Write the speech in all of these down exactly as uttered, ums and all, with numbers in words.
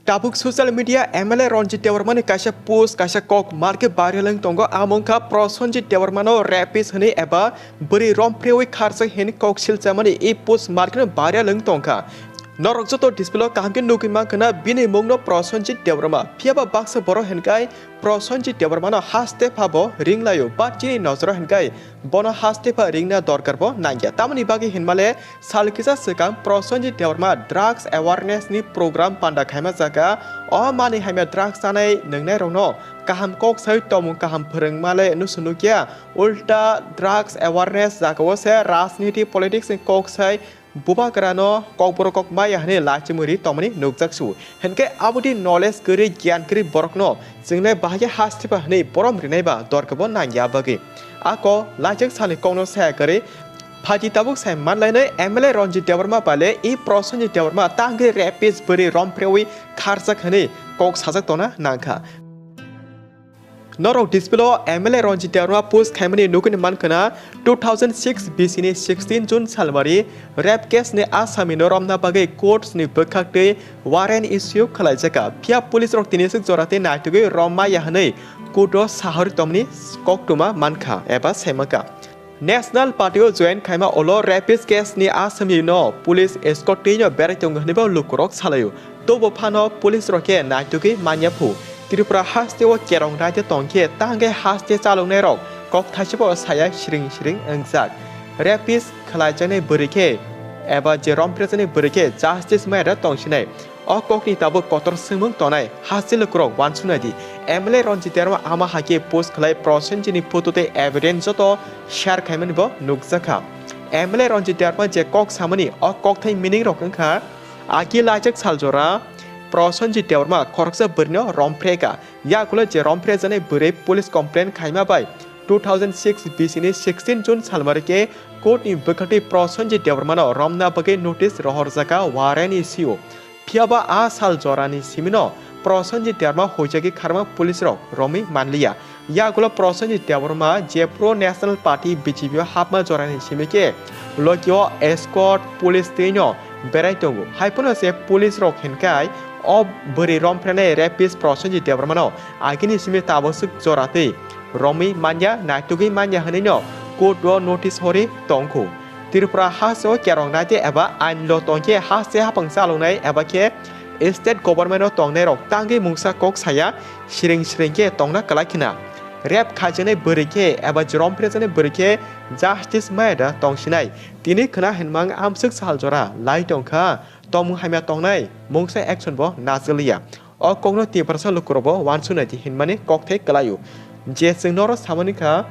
Tabuk social media M L A Ranjit Debbarma ni kaisa post, kaisa kok marke viral wng tongo. Amo wngkha Prosenjit Debbarma no rapist hwnwi eba bwrwi romphrewwi kharjak hwnwi kok silchamani e post marke no viral wng tongkha. Norok joto display o kaham khe nugwi mankha na bini mung no Prosenjit Debbarma. Phiya ba baksa borok hwnkhai Prosenjit Debbarma no haste pha bo ring laio, but chini nojoro hwnkhai bono haste pha ringna dorkar bo nangya. Tamoni bagwi hinmale sal kisa swkang Prosenjit Debbarma drugs awareness ni program panda khaima jaga. O manwi hamya drugs chanai nwngnai rokno kaham kok sai tomung kaham phwrwngmale nusu nukya, ulta drugs awareness jagao se rajniti politics ni kok sai bubagrano kokborok kok maya hwnwi lachimwi ri tongmani nukjak su. Hinkhe aboni knowledge kwrwi, giyan kwrwi borokno chwngle bahai khe haste pha hwnwi borom rinai ba dorkar bo nangya bagwi. Ako laichak salni kokno saya kwrwi phaji tabuk sai manlainai M L A Ranjit Debbarma bale e Prosenjit Debbarma tangwi rapist bwrwi romphrewwi kharjak hwnwi kok sajak tongna nangkha. Norok display o M L A Ranjit Debbarma post khaimani nugwi mankha na two thousand six B C ni sixteen June salmari rape case ni asami no romna bagwi court ni bwkhak twi warrant issue khwlaijakha. Phiya police rok tini swk jora tei naitugwi rom maya hwnwi court o sahori tongmani koktwma mankha eba saimankha. National Party o join khaima ulo rapist case ni asami no police escort twi no berai tongo hwnwi bo lukurok salaio. Tobo phano police rok khe naitugwi manya phu. Tripura haste o kerong raida tongkhe tangkhe haste chaloknai rok kok thaisabo saya siring siring wngjak. Rapist khwlaijaknai bwrwi khe eba je romphrejaknai bwrwi khe justice maya da tongsinai. O kokni tabuk kotor swngmung tonai haste lukurok wansuknai di. M L A Ranjit Debbarma ama hai khe post khlai Prosenjit ni photo tei evidence joto share khaimani bo nukjakha. M L A Ranjit Debbarma je kok samani o kokthai meaning rok wngkha, agi laichak saljora Prosenjit Debbarma khoroksa bwrwino romphrekha. Yagulo je romphrejaknai bwrwi police complaint khaima bai two thousand six B C ni sixteen June salmari khe court ni bwkhak twi Prosenjit Debbarma no romna bagwi notice rohorjakha warrant issue. Phiya ba a sal jorani simino Prosenjit Debbarma huijagwi kharma police rok romwi manliya. Yagulo Prosenjit Debbarma jephru National Party B J P o hapma jorani simi khe lokio escort police twino berai tongo. Haiphano se police rok hinkhai o bwrwi romphrenai rapist Prosenjit Debbarma no agini simi tabaswk jora twi romwi manya, naitugwi manya hwnwi no court o notice hori tongkhu. Tripura haste o kerong naite eba ain lo tongkhe haste hapang chaloknai eba khe state government o tongnai rok tangwi mungsa kok saya siring siring khe tongna kwlai khna. Rape khaijaknai bwrwi khe eba je romphrejaknai bwrwi khe justice maya da tongsinai. Tini khna hinmang amswk sal jora lai tongkha, tongmung hamya tongnai mungsa action bo najwkliya. O kokno Tiprasa lukurokbo wansuknai di hinmani kokthai kwlaio. Je chwng norok samani kha,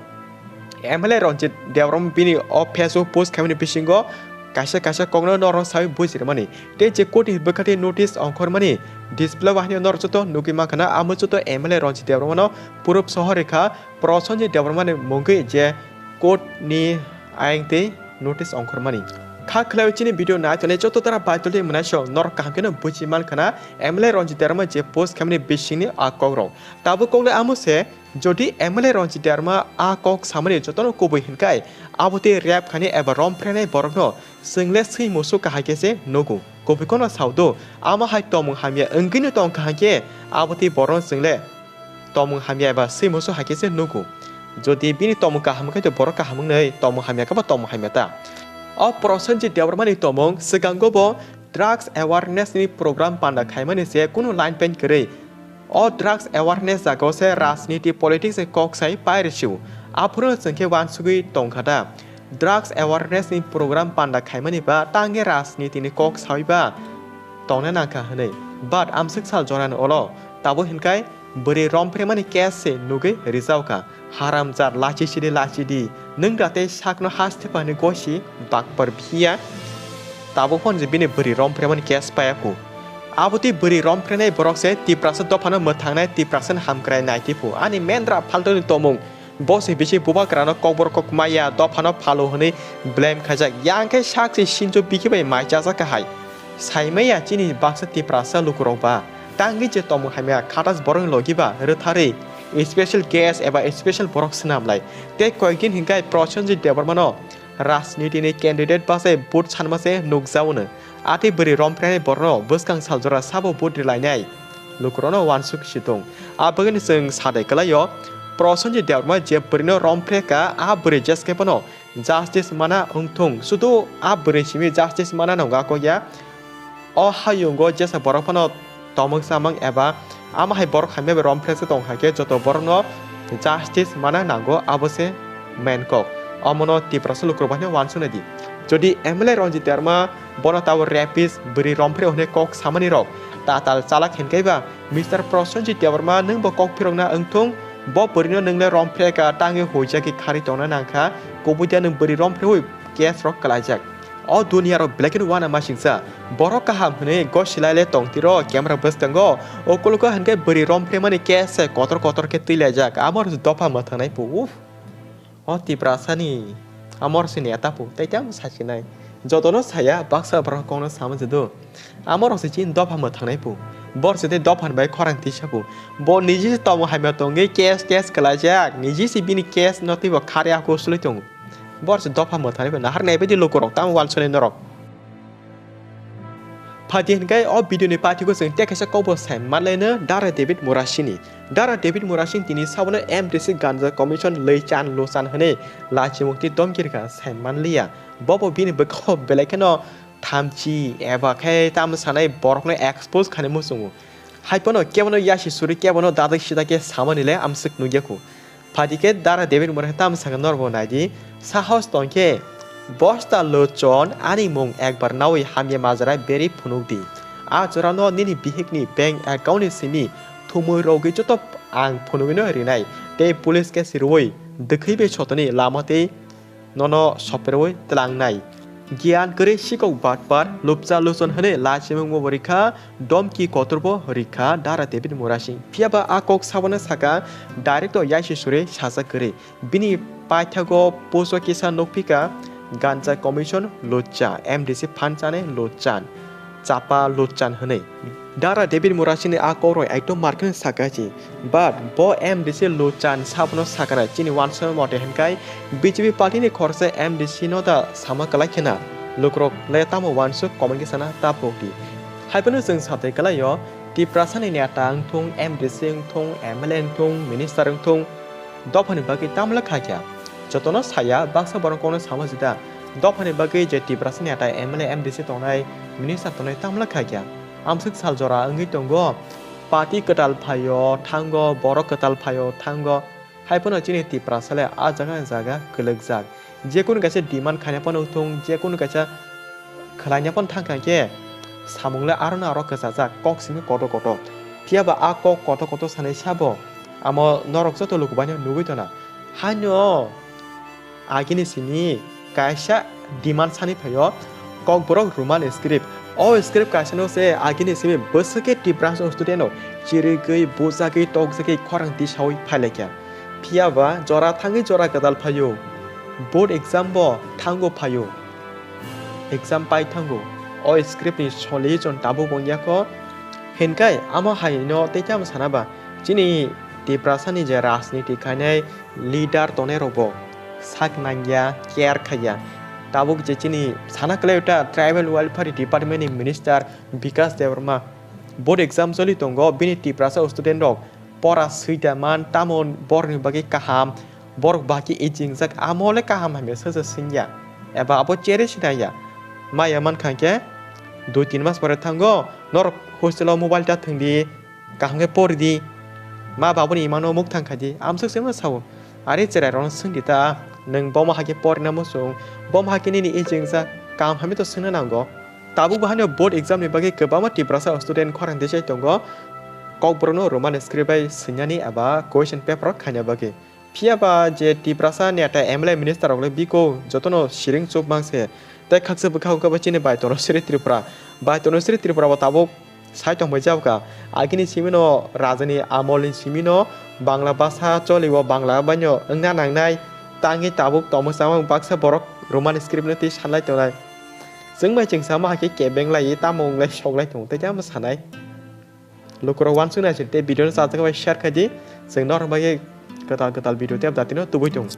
M L A Ranjit Debbarma bini o Facebook post khaimani bisingo kaisa kaisa kokno norok sawi bujirmani. Tei je court ni bwkhati notice ongkhormani display o haino norok joto nugwi mankha na, amo joto M L A Ranjit Debbarma no proof sohor rikha Prosenjit Debbarma ni mungwi je court ni ayang tei notice ongkhormani. Kha khwlaiwi chini video naitongnai joto dara baitolwi mwnaisong norok kaham kheno buji mankha na M L A Ranjit Debbarma je post khaimani bisingni a kokrok. Tabuk kokle amo se, jodi M L A Ranjit Debbarma a kok samani jotono kubui hinkhai, abo tei rape khainai eba romphrenai borokno chwngle swi musu kahai khe se nugo. Kubui kono sao do, amo hai tongmung hamya wngwino tong kahai khe abo tei borokno chwngle tongmung hamya eba swi musu hai khe se nugo. Jodi bini tongmung kaham wngkhe to borok kaham wngnai, tongmung hamya khe bo tongmung hamya ta. O Prosenjit Debbarma ni tongmung swkango bo drugs awareness ni program panda khaimani se kunu line pain kwrwi. O drugs awareness jagao se rajniti politics ni kok sai pai rwsio. Aphuru chwng khe wansugwi tongkha da. Drugs awareness ni program panda khaimani ba tangwi rajniti ni kok sawi ba tongna nangkha hwnwi. But amswk sal jorani olo tabuk hinkhai bwrwi romphrenmani case se nugwi rijao kha. Haramjat lachi sidi lachi di. Nwng da tei sakno haste phani gosi bakpar phiya. Tabuk phano je bini bwrwi romphrenmani case paya ku. Abo tei bwrwi romphrenai borok se Tiprasa dophano mwthangnai, Tiprasani hamkrai naitiphu. Ani mendra phaltoni tongmung. Bo se bisi bubagrano kokborok kok maya dophano phalo hwnwi blame khaijak. Yang khe sak se sinjo bikhi bai mai chajak kahai. Saimaya chini baksa Tiprasa lukurok ba. Tangwi je tongmung hamya khatas borokni logi ba rwtharwi special guest eba special borok swnamlai. Tei koyekdin hinkhai Prosenjit Debbarmano rajnitini candidate bachai vote sanma se nukjaono. Atwi bwrwi romphrenai borokno bwskang saljora sabo vote rwlainai. lukurokno uansuk si tong. A bagwino chwng sadai kwlaio, Prosenjit Debbarma je bwrwino romphre ka, a bwrwi jeskhe phano justice mana wngthung. Sudu a bwrwi simi justice mana nangkha kok ya. O hayungo jesa borok phano tomwk chamang eba ama hai borok hamya bai romphre se tong hai khe joto borokno justice mana nango, abo se main kok. Omono Tiprasa lukurok bai uansuknai di. Jodi M L A Ranjit Debbarma bono tabo rapist, bwrwi romphre hwnwi kok samani rok tatal chalak hinkhe ba Mister Prosenjit Debbarma nwng bo kok phirokna wngthung, bo bwrwino nwng le romphre ka tangwi huijagwi kharwi tongna nangkha, kubui da nwng bwrwi romphrewi case rok kwlaijak. O duniya rok belai kheno uanamasingcha, borok kaham hwnwi gosilai le tongtiro camera bwskango, o kulugo hinkhe bwrwi romphre mani case se kotor kotor khe twilaijak, amo dopha mwthangnai pu, uff. O Tiprasani amor se neta pu, tei tamo sasinai. Jotono saya, baksa borok kokno sama jedo. Amorok se chini dopha mwthangnai pu. Bor se tei dopha ni bai khorang tisa pu. Bo niji se tomo hamya tongwi case, case kwlaijak. Niji se bini case no tei bo khari aku sului tongo. Bor se dopha mwthangnai pu. Nahar nai baidi lukurok tamo uansuknai norok. Phaidi hinkhe o video ni pathigo chwng tei kaisa kokbo sai manlaino Dara David Murasini. Dara David Murasing tini sabono M D C Ganja Commission lwi chan lo chan hwnwi lachimukti domki rwkha sai manliya. Bobo bini bwkhao belai kheno thamchi eba khe tamo sanai borokno expose khainai muchungo. Hai phano kebono yasi suri kebono dadak sida khe samani le amswk nukya kho. Phaidi khe Dara David Murasing tamo sakha norbo naidi, sahos tongkhe bosta lochon ani mung ekbar nawi hamya majra beri phunukdi. A jorano nini bihikni bank account ni simi thumui rogwi joto ang phunugwino rinai tei police case rwui dwkhwi bai sotoni lama tei nono soperwi tlangnai. Giyan kwrwi sikok batpar lupcha luchon hwnwi lachimung bo rikha, domki kotorbo rikha Dara David Murasing. Phiyaba a kok sabono saka direct o yaisi suri sacha kwrwi. Bini paithago puso kisa nukphika Ganja Commission lutcha, M D C phan chane lutchan, chapa lutchan hwnwi. Dara David Murasini a kokrok ekdom markhe sakha si, but bo M D C lutchan sabono sakha na chini uansukma mote hinkai B J P party ni khoroksa M D C no da sama kwlai khena lukurok le tamo uansuk comment kisa na ta pokdi. Hai phano chwng satai kwlaio Tiprasa ni neta wngthung, M D C wngthung, M L A wngthung, minister wngthung, dophani bagwi tamle kha kya? Jotono saya, baksa borok kokno sama jita. Dophani bagwi je Tiprasa ni neta M L A, M D C tongnai, minister tongnai tamle kha kya? Amswk sal jora wngwi tongo. Party kwtal phaio thango, borok kwtal phaio thango. Hai phano chini Tiprasa le a jaga jaga kwlwkjak. Jekunu kaisa demand khaina phano wngthung, jekunu kaisa khwlaina phano thangkha khe samung le aro no aro kwchajak, kok simi kotor kotor. Phiyaba a kok kotor kotor sanai sabo amo norok joto luku baino nugwi tona. Haino agini simi kaisa demand sani phaio, Kokborok Roman script. O script kaisa no se agini simi bwswk khe Tiprasa student rok chirigwi, bujagwi, tokjagwi khorang tisawi phailaikha. Phiyaba jora thangwi jora kwtal phaio, board exam bo thango phaio. Exam pai thango. O script ni solution tabuk wngya kho. Hinkai amo hai no tei tamo sana ba, chini Tiprasa ni je rajniti khainai leader tongnai rok bo sak nangya, care khaiya. Tabuk je chini sana kwlai ta tribal welfare department ni minister Bikas Debbarma board exam choli tongo, bini Tiprasa student rok pora swida man, tamo borokni bagwi kaham, borok baki ejingjak, amo le kaham hamya sosa swngya, eba abo chere sinaya. Maya mankha khe dui tin mas pore thango, norok hostel o mobile ta thwngdi, kaham khe poridi, ma babuni imano muk thang khaidi, amswk se ma sao. Are cherai rokno swngdi ta, nwng bomo hakhe porina muchung, bomo hakhe nini ejingjak, kaham hamya to swngna nango. Tabuk bo haino board exam ni bagwi kwbangma Tiprasa student khorang desai tongo, Kokborokno Roman script bai swinani eba question paper o khaina bagwi. Phiyaba je Tiprasa neta M L A minister rok le biko jotono siring chuk mang se. Tei khaksa bwkha hwnkhe bo chini bai Tanusri Tripura. Bai Tanusri Tripura bo tabuk sai tong bai jabkha. Agini simino rajani amolni simino Bangla basa choli o Bangla baino wngna nangnai. Tangwi tabuk tongmwsamo baksa borok Roman script no twi sanlai tongnai. Chwng bai chwng sama hakhe kebeng lai tamo wnglai sok lai tongo tei tamo sanai. Lukurok uansuknai se tei video no chajak bai share khai di. Chwng norok bai kwtal kwtal video tei update no tubui tongo.